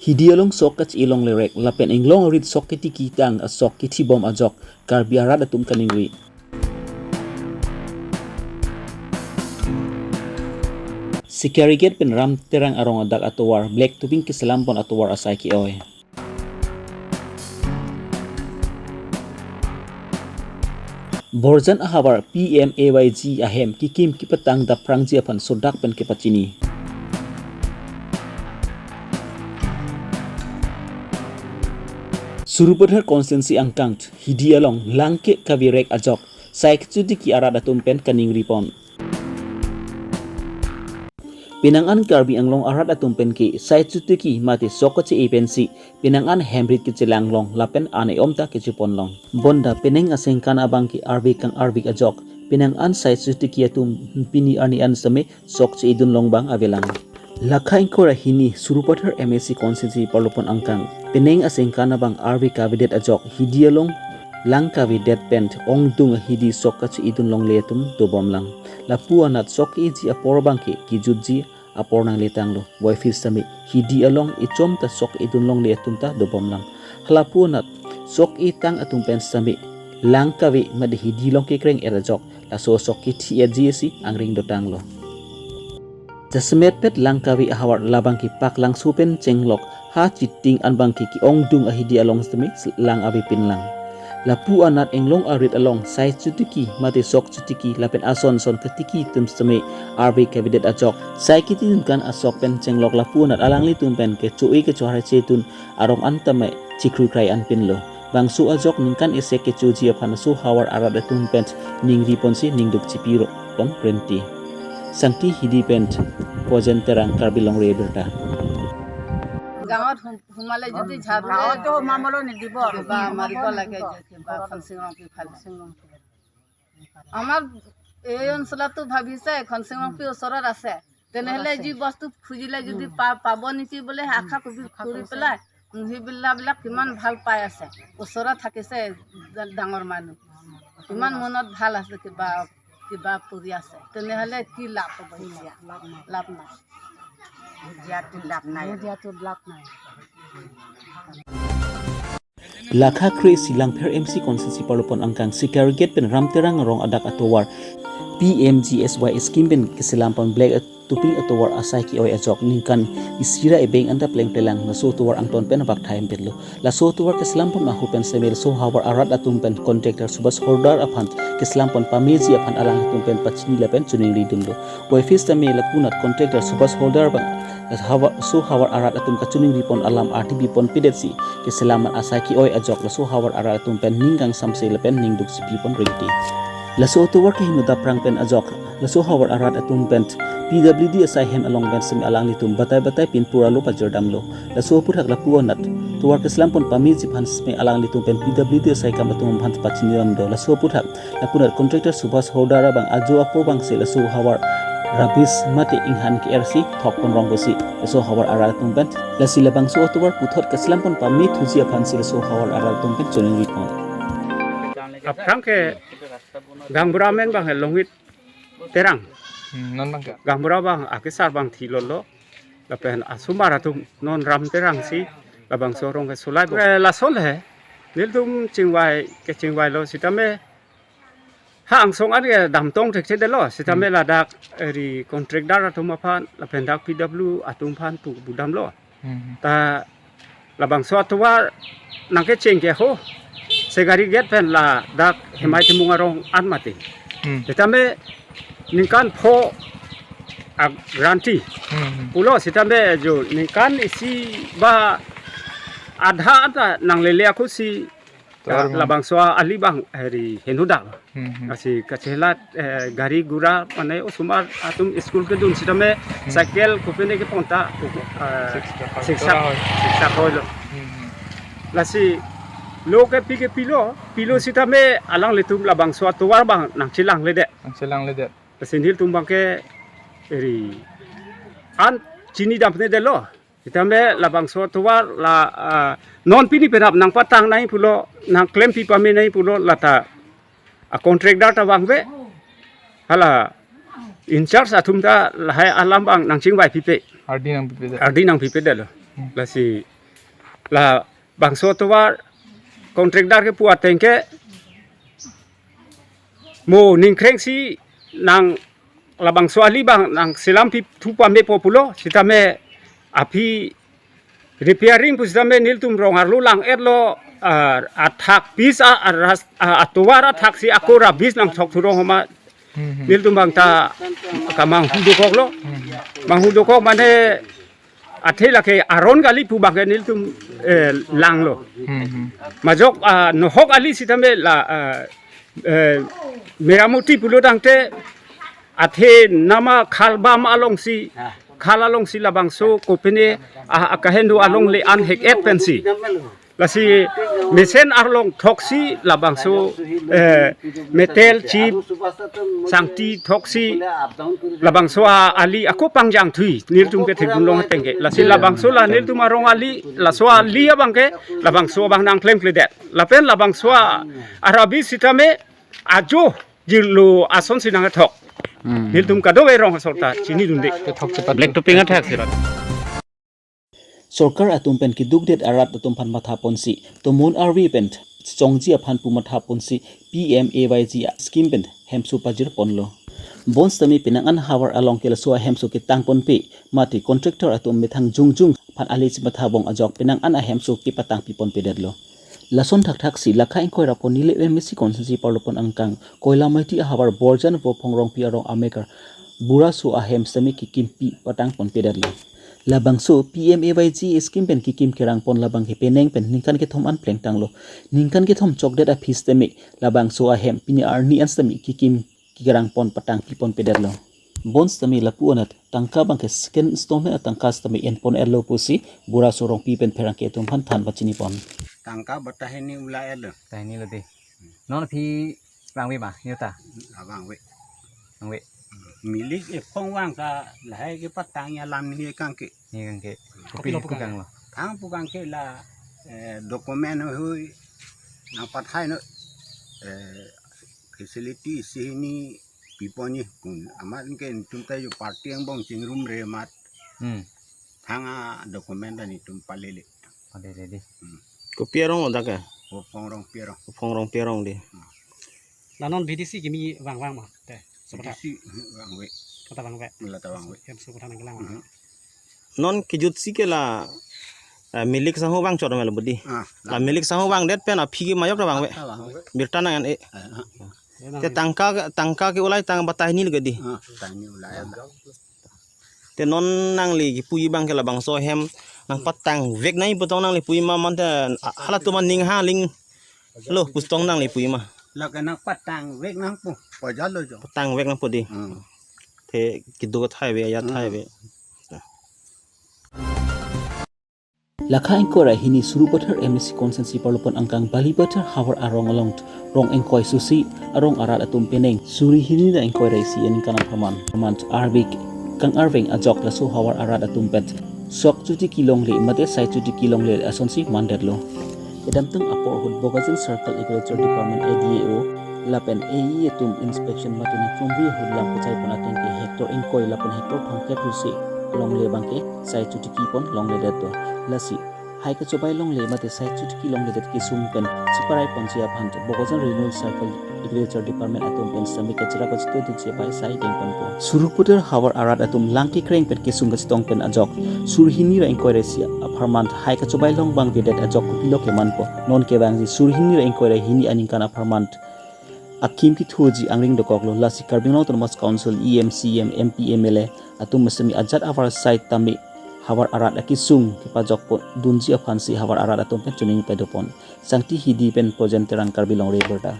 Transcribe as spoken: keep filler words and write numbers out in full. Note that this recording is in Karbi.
Hidi along sok kache-e longle rek lapen inglong arit sok ketiki tang asok kethibom ajok Karbi arat atum kaningri. Sikarigat pen Ramterang arong adak atovar Black Tuping keselam pon atovar asai ke-oi. Borjan ahavar P M A Y G ahem kikim kepatang daprangji aphan sodak pen kepachini. Sarupathar constituency angkang Hidi along lang ke kave rek ajok sai kechotiki arat atum pen kaningri pon. Penang an Karbi Anglong arat atum pen ke sai chotiki mate sok kache-e pensi penang an hemrit kechelang long lapen an e-om ta kechepon long. Bonta penang asengkan abang ke arve kang-arve ajok penang an sai chotiki atum pini arni an sitame sok che-edun long abang avelang. Lakha ingkoi ra hini Sarupathar M A C constituency parlopon angkang penang asengkan abang arve kavedet ajok Hidi along lang kavedet pen ongdung ahidi sok kache-edun longle atum dobom lang. Lapu anat sok e-ji apor abang ke kejutji apor nangletanglo. Boyfriend sitame Hidi along ichom ta sok edun longle atum ta dobom lang. Halapu anat sok etang atum pen sitame lang kave mate Hidi along kekreng er ajok laso sok kethi-etji si angring dotanglo. Jasemet pet lang kave ahavar labang ke Paklangso pen chenglok ha Chiting anbang ke ke-ongdung ahidi along sitame lang avepin lang. Lapu anat inglong arit along sai chotiki mate sok chotiki lapen ason son ketiki atum sitame arve kavedet ajok sai ketidun kan asok pen chenglok lapu anat alanglitum pen kecho-e kechohar chetun arong an tame chikrui krai anpinlo. Bangso ajok ningkan isi kechoji aphan laso havar arat atum pen ningri ponsi ningduk chipi ro pon renti. Sangti Hidi pen Pojen Terang, Karbi Longri Abirta. গাঁৱত সোম- সোমালে যদি ঝাৰু গাঁৱতো সোমাবলৈ নিদিব আৰু। কিবা মাৰিব লাগে যে কিবা খনচিং ৰংপি ফালে। আমাৰ এই অঞ্চলতো ভাবিছে খনচিং ৰংপি ওচৰত আছে, তেনেহ'লে যি বস্তু খুজিলে যদি পা- পাব নেকি বুলি আশা কৰি কৰি পেলাই মহিলাবিলাক কিমান ভাল পাই আছে। ওচৰত থাকিছে ডাঙৰ মানুহ, কিমান মনত ভাল আছে, কিবা কিবা কৰি আছে, তেনেহ'লে কি লাভ হ'ব এতিয়া? লাভ নাই। লাভ নাই। বুজিয়াতো লাভ নাই। বুজিয়াতো লাভ নাই। Lakha kre-isi Langpher M C constituency parlopon angkang Sikarigat pen Ramterang arong adak atovar P M G S Y scheme pen keselam pon Black Tuping atovar asai ke-oi ajok ningkan isi ra ebeng anta plengplelang laso atovar angton pen abak thai ampetlo. Laso atovar keselam pon ahu pen sitame laso havar arat atum pen contractor Subhas Haldar aphan keselam pon pameji aphan alanglitum pen pachini lapen choningri dunlo. Boyfriend sitame lapu anat contractor Subhas Haldar abang havar, laso havar arat atum kachoningri pon alam ardi bipon pedetsi keselam asai ke-oi ajok laso havar arat atum pen ning kangsamse lapen ningduk chipi pon renti. Laso atovar kehingno daprang pen ajok laso havar arat atum pen P W D asai hem along pen sitame alanglitum batai batai pinpur alo pajir damlo. Laso aphuthak lapu anat atovar keselam pon pameji aphan sitame alanglitum pen P W D asai kam atum aphan pachini damlo. Laso aphuthak lapu anat contractor Subhas Haldar abang ajo apor abangsi laso havar rubbish mate inghan ke-ersi thok pon rong pusi laso havar arat atum pen, lasi labangso atovar puthot keselam pon pamethuji aphansi laso havar arat atum pen choningri pon. Aphrang ke gaonbura amen abang Longit Terang. Hmm, non abang ke? Gaonbura abang akesar abang thilolo. Lapen asomar atum non Ramterang si labangso arong ke sulai bo. Eh, lason he. Nelitum chingvai kechingvailo sitame ha angsong an ke damtong thekthedetlo. Sitame Hmm. ladak eri contractor atum aphan lapen dak P W atum aphan pu budamlo. Hmm. Ta labangso atovar nangkecheng ke ho Sikarigat pen ladak Hemai Timung arong an mati. Hmm. Sitame ningkan pho a guarantee. Hmm. Pulo sitame jo ningkan isi ba adha anta nanglele ako si Tovar ta man. Labangso ali abang eri henodak. Hmm, hmm. Lasi kachelat, eh, gari gura mane osomar atum school kedun sitame Hmm. cycle kopine kepon ta, eh, Siksa. Siksa. Tora hoi. Siksa hoilo. Hmm, hmm. Lasi lo ke pi ke pilo, pilo Hmm. sitame alanglitum labangso atovar abang nangchelangledet. Nangchelangledet. Lasi nelitum abang ke eri an chini damnedetlo. Sitame labangso atovar la, ah, non pini penap nangpatang nangji pulo, nangklempi pame nangji pulo, lata a contractor ta vangve. Hala in charge atum ta lahai alam abang nangchingvai pipe. Ardi nangpipedet. Ardi nangpipedetlo. Hmm. Lasi Labangso tovar contractor kepu ateng ke mo ningkreng si nang labangso ali abang nang selam pi thu pame po pulo, sitame aphi repairing pu sitame nelitum rong arlo lang-etlo, ah, athak pis a, a ras-, ah, atovar athak si ako rabis nangthok thu rong homa. Hmm, hmm. Nelitum abang ta kamanghu dokoklo. Hmm. Manghu dokok mane athe lake aron kali pu abang ke nelitum, eh, langlo. Hmm, hmm. Majok, ah, nohok ali sitame la, ah, eh, meramoti pulo tangte athe nama khal bam alongsi, khal alongsi labangso kopine, ah, akahendo alongle an hek-et pensi. Lasi mesen arlong thoksi labangso, eh, metal chip sangti thoksi labangso a ali ako pangjang thui nelitum kethekdun long ateng ke. Lasi labangso la nelitum arong ali, laso ali abang ke labangso abang nangklemkledet. Lapen labangso a arabi sitame ajo jirlo asonsi nangthok. Hmm. Nelitum kadokave rong asor ta chinidunde. Kethok chepat. Black topping athak si rat. Sorkar atum pen kedukdet arat atum aphan mathaponsi, tomon arve pen chongji aphan pu mathaponsi P M A Y G scheme pen hemso pajirponlo. Bonsitame penang an havar along ke laso ahemso ketangponpe, mate contractor atum methang jongjong aphan ale chemathabom ajok penang an ahemso kepatangpiponpedetlo. Lason thakthaksi lakha ingkoi ra pon neli M A C constituency parlopon angkang Koilamati ahavar Borjan Vophong Rongpi arong amekar Buraso ahem sitame kekimpi patangponpedetlo. Labangso P M A Y G scheme pen kekim kerangpon labang ke penang pen ningkan kethom an plengtanglo. Ningkan kethom chokdet aphi sitame labangso ahem pini arni an sitame kekim kerangpon patangpiponpedetlo. Bonsitame lapu anat tangka abang ke second installment atangka sitame enpon-etlo pusi Buraso Rongpi pen pherangke atum aphan than pachinipon. Tangka batai hini ula-etlo. Batai hini lo dei. Non aphi vangve ma, neta? Vangve. Vangve. Milik ephong vang ta lahai kepatang alam ni kangke. Ni kangke. Kopi lo pu kanglo? Thang pu kangke la, eh, document hui nangpathai non, eh, facility isi hini piponji kun. Amat ke netum ta jo party angbong chingrumre amat. Hmm. Thang adocument ta netum palele. Palele dei. Hmm. Kopi arong lo dak ke? Vophong Rongpi arong. Vophong Rongpi arong dei. Hmm. La non V D C kimi vangvang ma? Te, sebentar. V D C vangve. Kata vangve. La ta vangve. Hemso kotha nangkelang. Hmm. Non kejutsi ke la, eh, milik sangho vangchot ma lo budi. Ah, la milik sangho vangdet pen aphi ke majok ta vangve. Ah, vangve. Birta nang-en-e. Ah, ah. Te tangka, tangka ke ulai tang batai hini lo ke dei. Ah, batai hini ulai. Te non nangli kepuji abang ke labangso ahem nangpatangvek nangji pu tong nangli puji ma mate, ah, halatum aning ha aling lo pu tong nangli puji ma? Lake nangpatangvek nangpo. Pajalo jo. Patangvek nangpo dei. Hmm. Te keduk athai ave, ajat athai ave. Lakha ingkoi ra hini Sarupathar M A C constituency parlopon angkang Balipathar havar arong along rong ingkoi susi arong arat atum penang suri hini ra ingkoi ra isi aningkan apharman, apharman arve kang-arveng ajok laso havar arat atum pen sok chuti kelongle mate sai chuti kelongle asonsi mandetlo. Kedamtang apor ahut Bokajan Circle Agriculture Department A D A O lapen A E atum inspection mate ningkrongri ahut lam pachai pon ateng ke hectare ingkoi lapen hectare phangkep susi longle abang ke sai chuti kepon longledetlo. Lasi hai kachobai longle mate sai chuti kelongledet kesung pen cheparai ponji aphan Bokajan Renal Circle Agriculture Department atum pen sitame kachira kachito dunsi apai sai dengponpo. Sarupathar havar arat atum lang kekreng pen kesung kachetong pen ajok suri hini ra ingkoi ra isi apharman hai kachobai long abang vedet ajok kopilo kemanpo. Non kevangji suri hini ra ingkoi ra hini aningkan apharman akim kethuji angring dokoklo, lasi Karbi Anglong Autonomous Council E M, C M, M P, M L A atum sitame ajat avarsai tame havar arat akesung kepajok pon dunji aphansi havar arat atum pen chuning pedopon. Sangti Hidi pen Projen Terang, Karbi Longri Abirta.